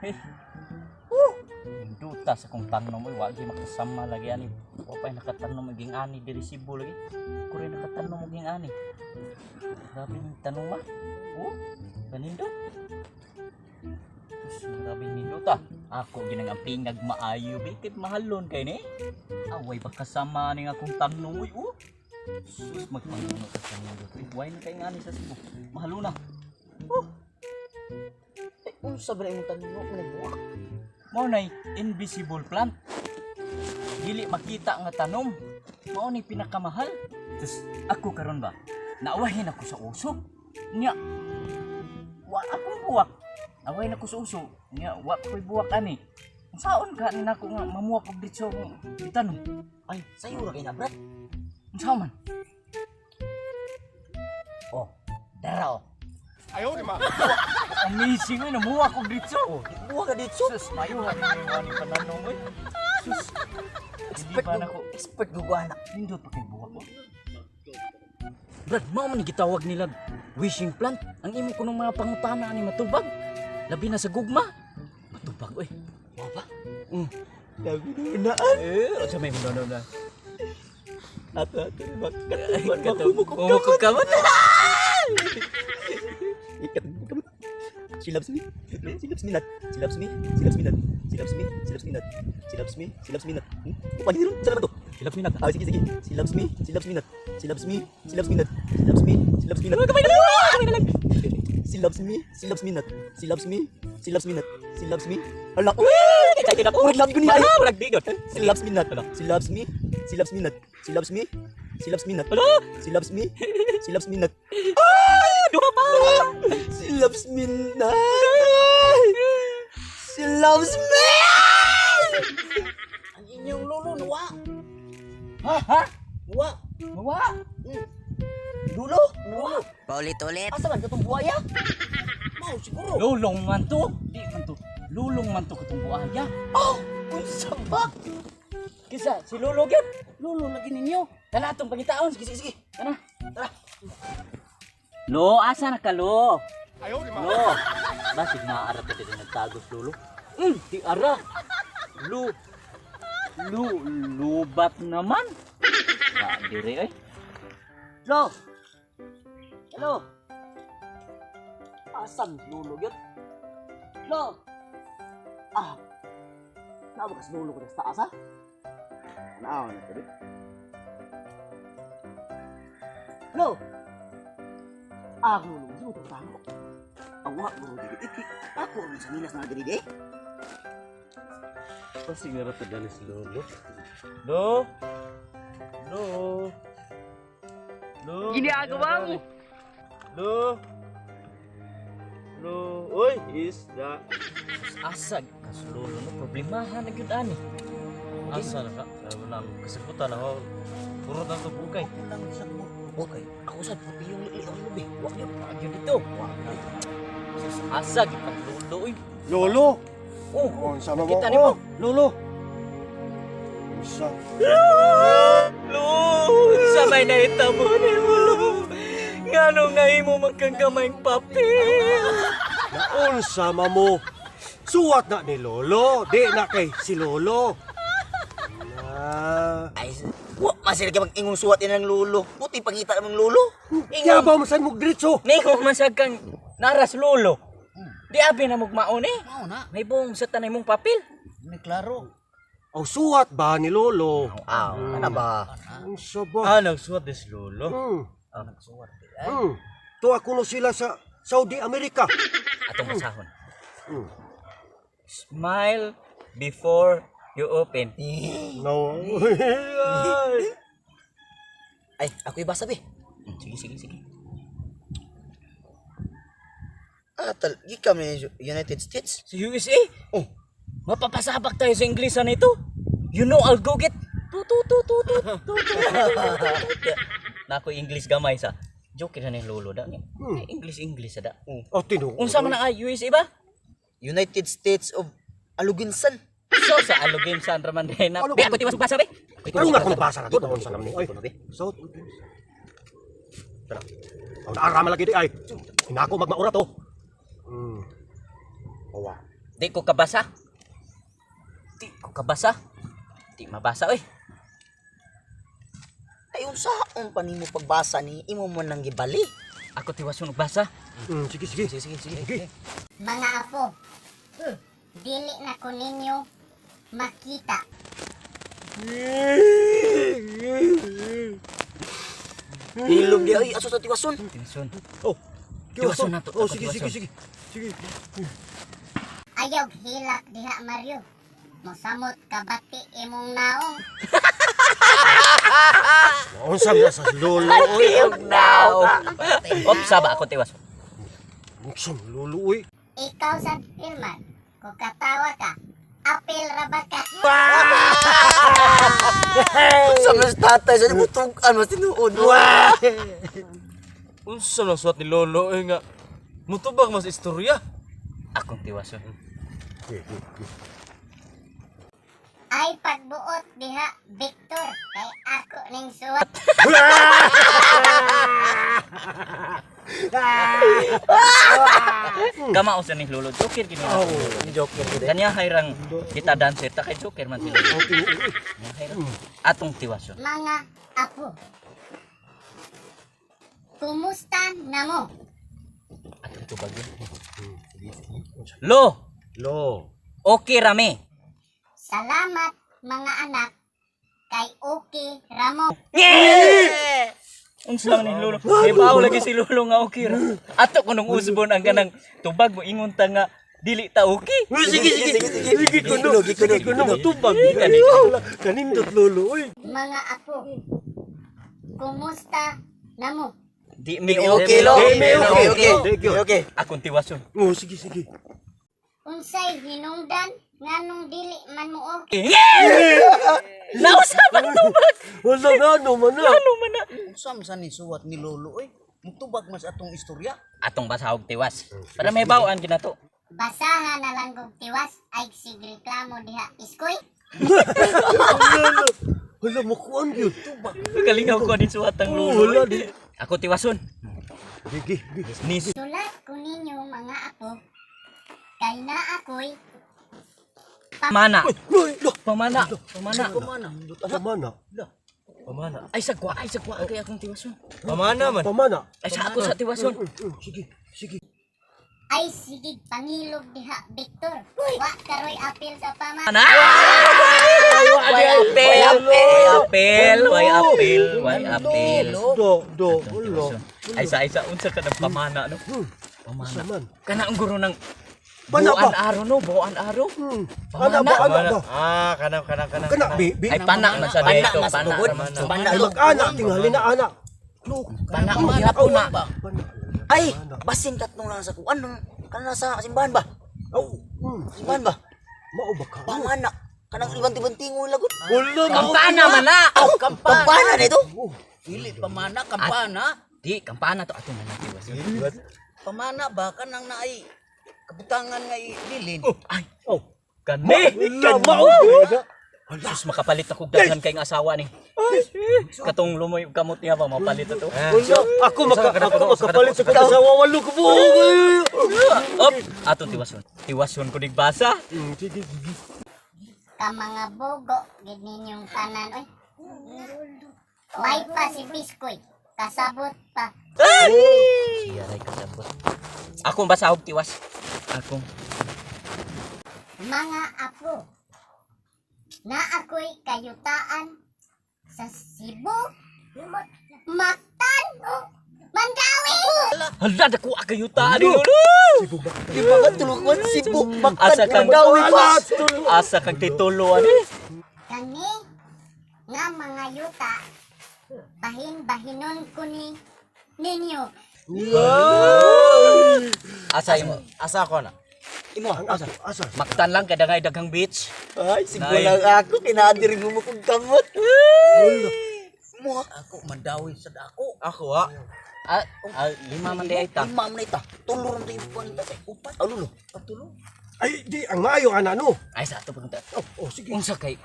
Eh. Duta sa kong tanom oy, wa gyud makasama lagi ani. Wa pay nakatanom og ani diri Cebu lagi. Ko rin nakatanom og ani. Grabe ning tanom ah. Oh, kanindot. Sus, grabe nindot ah. Ako ginang ang pingag maayo bi kay mahalon kay ni. Away ba kasama ning akong tanom oy, oh. Sus, magpanguno ka sa nindot. Uy, way na kay ngani sa Cebu. Mahalo na. Oh. Ay, unsa ba na imong tanom mo nagbuak? Mao nay invisible plant. Dili makita nga tanom. Mao ni pinakamahal. Tus ako karon ba? Naawahin ako sa uso. Nya wa akong buwak. Awahin ako sa uso. Nya wa ko'y buwak ani. Unsaon ka ni nako nga mamuwak og ditso itanom? Ay, sayo ra kay na, Brad. Unsa man? Oh, dara oh. Amazing oy, namuwak og ditso. Oh, buwa ka dito. Sus, mayuhan ni ni pananom oy. Sus. Hindi Expert pa nako expert guguana. Nindot pa kay buwak ko. Brad, mao man ni gitawag nila wishing plant. Ang imo kunong mga pangutana ani matubag. Labi na sa gugma. Matubag oy. Mao ba? Mm. Labi na naan. Eh, unsa may mundo na? Ato ato ba? Katubag mo kog kamot. Ikat kamot. She loves me. She loves me not. She loves me. She loves me not. She loves me. She loves me not. She loves me. She loves me not. Hmm? Pag-hiron, saan naman to? She loves me not. Ah, sige, sige. She loves me. She loves me not. She loves me. She loves me not. She loves me. She loves me not. Kamay na lang. Kamay na lang. She loves me. She loves me not. She loves me. She loves me not. She loves me. Ala, Excited ako. Murag love ko niya. Ah, murag di gyud. She loves me not. She loves me. She loves me not. She loves me. She loves me not. Ala, She loves me. She loves me not. duha pa. She loves me not. She loves me. Ang inyong lolo nuwa. Ha ha? Nuwa. Wa. Lulo? Nuwa. Paulit-ulit. Asa man katong buhaya? Mao siguro. Lulong man to. Di man to. Lulong man to katong buaya. Oh, unsa ba? Kisa si Lolo gyud. Lolo lagi ninyo. Tara atong pangitaon. Sige, sige, sige. Tara. Tara. Lo, asa na ka, Lo? Lo. Basig naara ka dito nagtagos, Lolo. Di ara. Lu. Lu, lubat naman. Ba, dire ay. Lo. Hello. Asan lolo gyud? Lo. Ah. Naa ba kas lolo ko sa taas ha? Naaw na to. Lo. Ah, lolo, mo to tago. Awa bro, dili iki. Ako ang sa nilas na dili di. Basig na rato dali si Lolo. Lo. Lo. Lo. Ginagawa mo. Lo. Lo. Uy, isda. Asag kas Lolo no problemahan na gyud ani. Asa na ka? Wala akong kasagutan ako. Puro na ito bukay. Ako lang sa mo. Okay. Ako sad puti yung lili ang lubi. Wa gyud. Wa gyud dito. Wa. Sus, asag ipag Lolo oy. Lolo! Oh, Unsa man mo? Nakita nimo? Oh, Lolo! Unsa? Lo, sa may nahitabo ni mo, Lo. Ngano nga imo magkagamayng papel? Naunsa man mo? Suwat na ni Lolo, di na kay si Lolo. Na. Ay, wa man sila kay mag-ingong suwat ng lolo. Puti pangita namang lolo. Kaya ba mo saan mo diretso? Ningo man sad kang naras lolo. Di abi na mugmaon eh. Mao na. May buong sa tanay mong papel. May klaro. Aw suwat ba ni Lolo? Aw, ana ba? Unsa ba? Ah, nagsuwat des lolo. Hmm. Nagsuwat. Tuwa kuno sila sa Saudi America. Atong masahon. Smile before you open. No. Ay, ako ibasa be. Sige, sige, sige. Ah, tal gikan ni United States. Sa USA? Oh. Mapapasabak tayo sa Inglesa nito. You know I'll go get tu tu tu tu tu tu tu. Nako English gamay sa. Joke na ni lolo da. English English sa da. Oh, tinuod. Unsa man ang ay, USA ba? United States of Aluginsan. So sa alugin san raman din na. Ano Di ako tiwas basa be. Ano nga kung basa na dito? Unsa naman ni? Ay, South. Tara. Aw naarama lagi di ay. Hinako magmaura to. Awa. Di ko kabasa. Di ko kabasa. Di mabasa oy. Ay unsaon pa nimo pagbasa ni imo mo nang gibali. Ako tiwason og basa. Sige, sige. Sige, sige, sige. Mga apo, dili na ko ninyo makita. Hilom di ay aso sa tiwason. Tiwason. Oh. Tiwason na to. Oh, Ako sige, sige, tiwason. sige. Sige. Ayaw hilak diha, Mario. Mosamot kabati imong naong. Unsa man sa lolo oy? Now. Op, saba ako tiwason. Unsa man lolo oy? Ikaw sa Hilman, kung katawa ka, apil ra ba ka? Unsa man sa tatay sa imo tug-an mas tinuod. Unsa man suwat ni Lolo eh nga. Mutubag mas istorya. Akong tiwason. Sige, sige. Ay pagbuot diha, Victor, kay ako ning suwat. Kamao sa ni Lolo Joker gini. Oh. Joker gud. Kanya hayrang kita dancer ta kay Joker man sila. Oh, tinuod, oy. Kanya hayrang atong tiwason. Mga apo, kumusta na mo? Atong tubag yun. Lo, Lo. okay rami. Salamat mga anak, kay okay ramo. Unsa man ni Lolo? Hibaw lagi si Lolo nga okay ra. Ato kunong usbon ang kanang tubag mo ingon ta nga dili ta okay. Sige, sige, sige. Sige, kuno. Sige, kuno. Tubag. Kanindot lolo oy. Mga apo, kumusta na mo? Di mi Okay lo. Di mi okay. Okay. Di Okay. Okay. Akong tiwason. Oh, sige, sige. Unsay hinungdan nganong dili man mo okay? Nausap ang tubag. Wala na ano man na. Ano man na? Unsa man sa ni suwat ni Lolo oy? Mutubag mas atong istorya. Atong basahog tiwas. Para may bawaan ginato. Basahan na lang kog tiwas ay sigreklamo diha iskoy. Wala. Wala mo kuan gyud. Kalingaw ko din suwat ang Oh, lolo. wala di. Ako tiwason. Sige, sige. Ni Sulat ko ninyo mga apo kay naa ko'y Pamana. Uy, lo. Pamana. Pamana. Pamana. Pamana. Pamana. Ay sagwa kay akong tiwason. Pamana man. Pamana. Ay sa ako sa tiwason. Sige, sige. ay sigig pangilog diha, Victor. Wa karoy apil sa pamana. Ana! Way apel, way apel, way apel, way apel. Do, do, wala. Ay sa ay sa unsa ka ng pamana no? Pamana. Pamana. Man. Kana ang guro ng Pana buwan ba? aro no, buwan aro. Ana ba, ana Pamana. ba? Ah, kanang kanang kanang. Kana, bi, bi. Ay pana man sa Pana dito, mas pana. tugod. Pana, Pana lo. Mag-ana, tingali na ana. Lo. pana mo gihapon na. ba? Pana. Ay, basin katong lang sa kuan kana sa simbahan ba? Aw, Simbahan ba? mao ba ka? Pamana. Kanang ibang-tibantingoy lagot. Wala, mao. Kampana man na. Aw, kampana nito. Dili pamana kampana. Di kampana to ato man na tiwason. Pamana ba kanang naay kabutangan nga ibilin. Ay, Oh. kani. Wala, mao. Wala. Sus makapalit ako daghan kay nga asawa ni. Katong lumoy og kamot niya ba mapalit ato. Wala. Ako makapalit sa kong asawa walo ka buok. Op, ato tiwason. Tiwason ko digbasa. Sige, sige. Ka mga bogo gid ninyong tanan oy. May pa si Biskoy, kasabot pa. Siyaray kasabot. Akong basahog tiwas. Akong Mga apo, naa ko'y kayutaan sa Cebu, Mactan, Mandawi! Hala, dako kayo ta ni lolo. Di ba ka tulungan Cebu, Mactan, Asa kang Mandawi pa. Asa kang titulo ani. Kani nga mga yuta, bahin-bahinon ko ni ninyo. Asa imo. Asa ako na. Imo, Ang asa, asa. Mactan lang kada ngay daghang beach. Ay, Cebu Nay. lang ako kinaadir mo kong kamot. Wala. Mo, Ako Mandawi sad ako. Ako ah. Ah, ah, lima man di ay ta. lima man ita. Tulo ron tayo pa nita. Upat. Alulo. Patulo. Ay, di, ang maayo ana no. Ay sa ato pagta. Oh, oh, sige. Unsa kay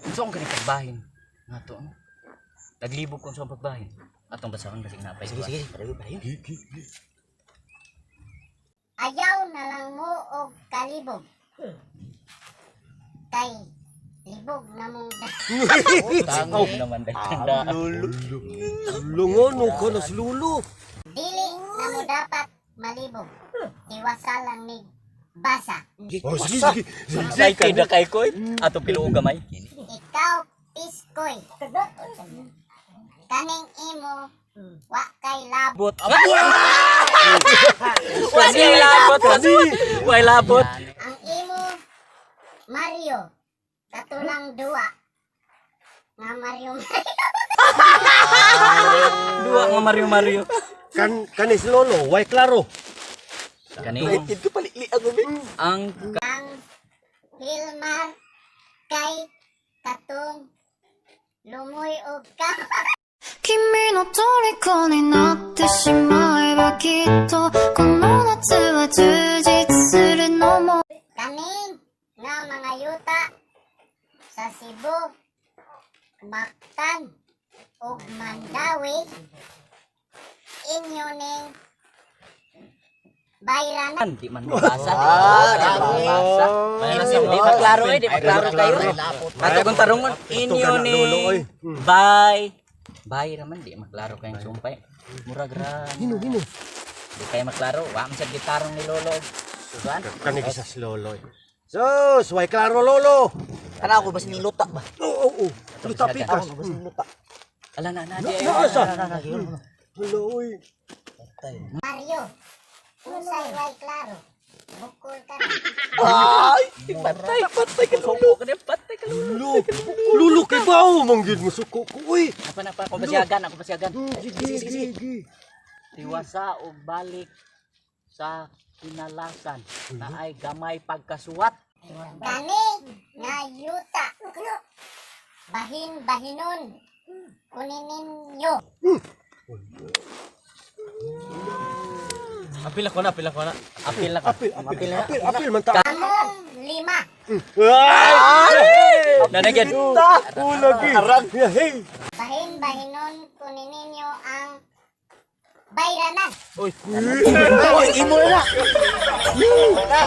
Unsa ang kani pagbahin nga to? Ano? Naglibog ko sa pagbahin. Atong basahon basig napay. Sige, sige, padayon, padayon. Gi, gi, gi. Ayaw na lang mo og kalibog. Kay libog na mong Tangog naman dahil tanda. Lungono ka na si Lolo. Dili na mo dapat malibog. Iwasa lang ni basa. Oh, sige, sige. Excited na kay koy. Ato pilo og gamay. Ikaw Piskoy. Kaning imo wa kay labo. Bot. Wa labot. Wa labot. Ang imo Mario katulang duwa. Nga Mario Mario. Duwa nga Mario Mario. Kan kani si Lolo, way klaro. Kani Kid ko palili ako be. ang Ang Hilmar kay katong lumoy og kama. 君の虜になってしまえばきっとこの夏は充実するのも Kaning nga mga yuta sa Cebu, Mactan ug Mandawi inyo ning bayranan. di man mabasa. Di man mabasa. Di maklaro eh, di maklaro kayo. Ato kung tarungon inyo ka na, ni Lolo, oy. Bye. Bye raman di maklaro kayong sumpay. Murag ra. Hino, hino. Di kayo maklaro. Wa man sa gitarong ni Lolo. Sugan. Kani gisa si Lolo. Eh. Sus, way klaro Lolo. Kana ako basin niluta ba. Oo, oo, oo. Luta pikas. Ako basin niluta. Ala na na di. Naasa. Hala, oy. Mario, unsay way klaro? Bukol ka na. Ay, patay, patay ka Suko ka ni patay ka Lolo. Lolo, Lolo kay bao manggid mo suko ko. Uy. Apa na pa ako pasiagan, ako pasiagan. Sige, sige, sige. Tiwasa og balik sa kinalasan na ay gamay pagkasuwat. Kani nga yuta. Bahin bahinon. Kunin ninyo. Apil ako na, apil ako na. Apil na ka. Apil, apil, apil, apil man ta. Among lima. Ay! Nanagyan. Oh, lagi. Arang. Hey. Bahin bahinon kunin ninyo ang bayranan. Oy, imo na. Na.